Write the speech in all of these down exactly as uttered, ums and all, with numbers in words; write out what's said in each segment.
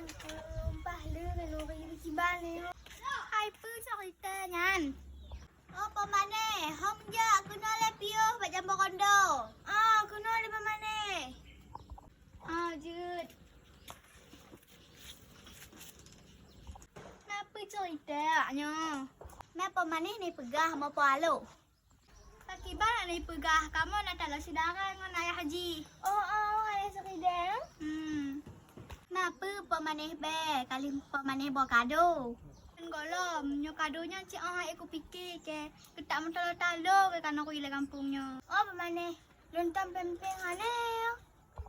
Lumpah le keunoe bagi kiban ni. Hai peue cerita nyan? Oh, Peumanéh, hom jak keunoe lé piôh bak jambo kondo. Ah, keunoe lé Peumanéh. Ah, jeuet. Na peue cerita nyoe? Na Peumanéh ni peugah mo po aloh. Pakriban na ipeugah kamoe na taloe syedara ngon ayah jih. Oh, oh, ayah Seurideng? Hmm. Na peue Peumanéh bèe, kali Peumanéh boh kado. Ngon gohlom, nyoe kado nyan cit 'oh hai kupike kèe, keutak meutaloe-taloe kèe keunoe lé gampông nyoe. Oh, Peumanéh, lôn tam péng-péng hana.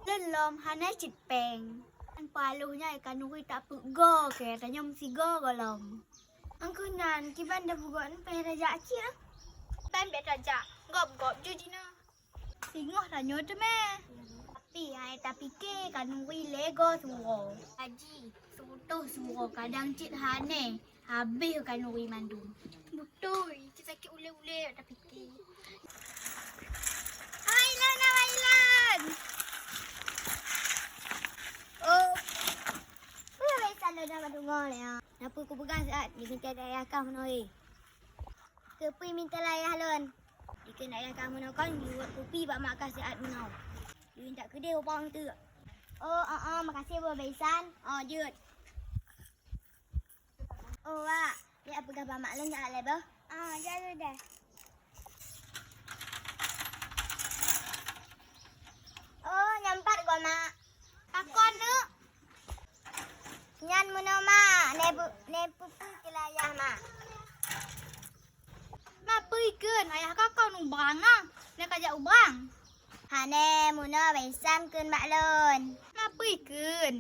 Lôn lom hana cit péng. Nyan po aloh nyan ikan nuri tapeugo kèe, tanyoe meusigo gohlom. Angkeuh nyan, kiban tapeugot péng tajak cit ah? Kiban bèk tajak, gob-gob ju jinoe. Singoh tanyoe teumé. Tapi hai tapike ikan nuri lé go suroe. Haji, seutoh suroe kadang cit hana. Habéh ka nuri mandum. Beutôi, cit sakét ulèe-ulèe tapike. Awak Ilon, Awak Ilon! Oh. Peue Baisan lôn na ka deungö lé, ah? Na peue kupeugah siat, dikeue cit ayah kah meunoe. Keupeue minta lé ayah lôn? Dikeue ayah kah meunoe kon, jeuet kupi bak mak kah siat meunoe. Jeuet tak keudeh ubang teuk. Oh, ah, ah, makasih boh Baisan. Oh, jeuet. Oh, Wak, jak peugah bak mak lôn jak lé boh. Ah, jak lé deh. Oh, nyan pat goe, Mak. Pakon neuk? Nyan meunoe, Mak. Lé bu-, lé peupeue keu ayah, Mak. Ma peue ikheun, ayah kah kon ubrang na, lé ka jak ubrang. Hana, meunoe Baisan kheun bak lôn. Ma peue ikheun?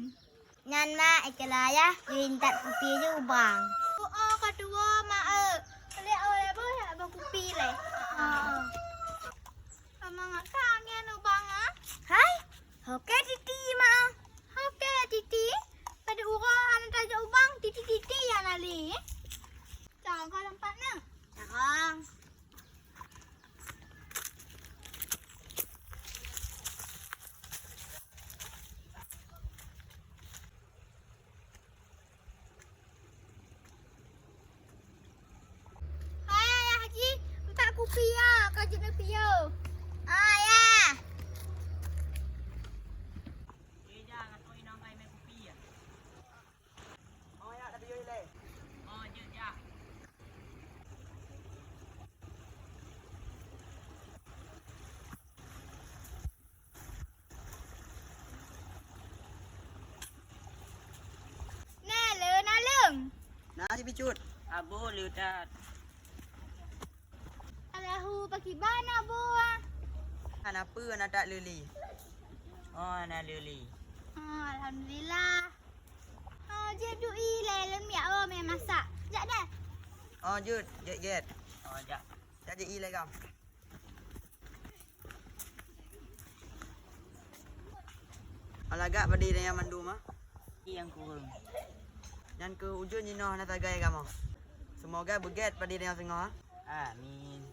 Nyan mak, ikheun lé ayah, yue intat kupi ju ubrang. Oh, oh, ka tuwoe mak, eh. Lé oh, lé boh, yak boh kupi lé. Oh, oh. Semangat ka angén ubrang ah. Hai, oke Titi mak. Oke Titi, pada uroe hana tajak ubrang, Titi-Titi nyang lali. Cang ka lompat na. Cang. Hai ayah jih, empat kupi ya, ka jeuet neupiôh. Oh ya. Na le naleueng? Na sipicut. Abo le that. Alahu, pakriban na boh ah? Hana peue, na that leuli. Oh, na leuli. Oh, alhamdulillah. Oh, jeuet duek ie lé, lôn miak oh mè masak. Jak deh. Oh, jeuet, jeuet, jeuet. Oh, jak. Jak jeuet ie lé gam. Lagak padé tanyoe mandum ah. Nyang kureueng. Nyan keuh ujeuen jinoe hana sagai kamoe. Seumoga beugèt padé tanyoe singoh ah. Amin.